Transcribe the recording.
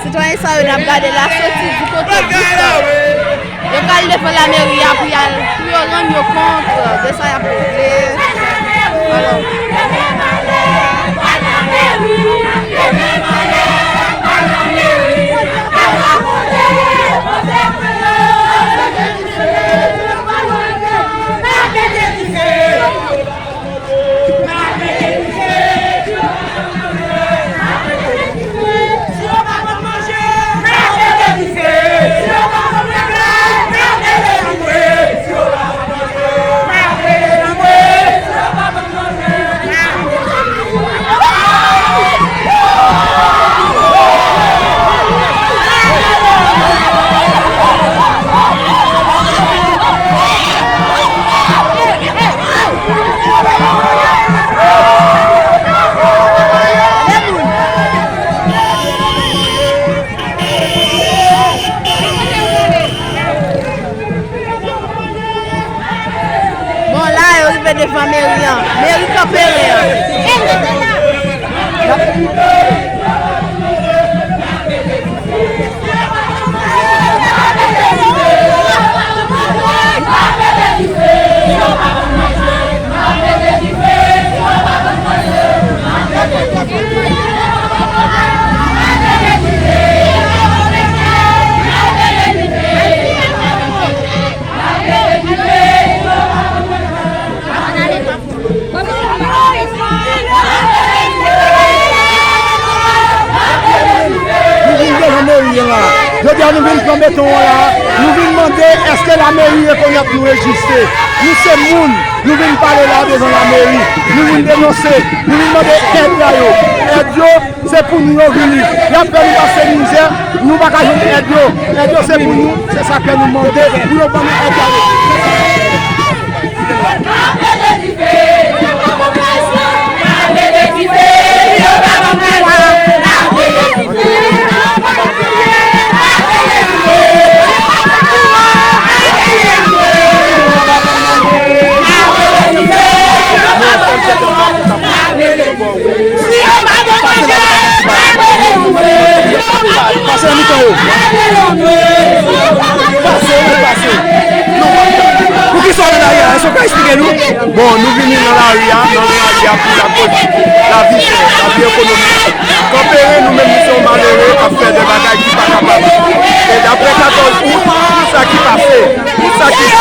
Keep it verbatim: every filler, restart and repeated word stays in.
Sitwayen sa yo n ap gade la soti di kote Gustav. Yo pral devan lameri a pou y al, pou yo rann yo kont de sa y ap regle. Alò. Bon, la, yo rive devan meri an. Meri Kanperen an. Nou vin devan meri an la. Jodi a nou vin pran beton an la. Nou vin mande èske lameri rekonèt nou egziste. Nou se moun. Nou vin pale la devan lameri. Nou vin denonse. Nou vin mande èd la yo. Èd yo, se pou nou yo vini. Y ap fè nou pase mizè. Nou pa ka jwenn èd yo. Èd yo se pou nou. Se sa ke nou mande pou yo ban nou èd la yo. Pase nan mitan yo. Pase, pase. Poukisa w nan lari a? Èske w ka eksplike nou? Bon, nou vini nan lari a, nan lari a pou lakoz lavi chè, lavi ekonomik. Kanperen, nou menm, nou se yon malere k ap fè de bagay ki pa kapab. E daprè katòz out, tout sa ki pase, tout sa ki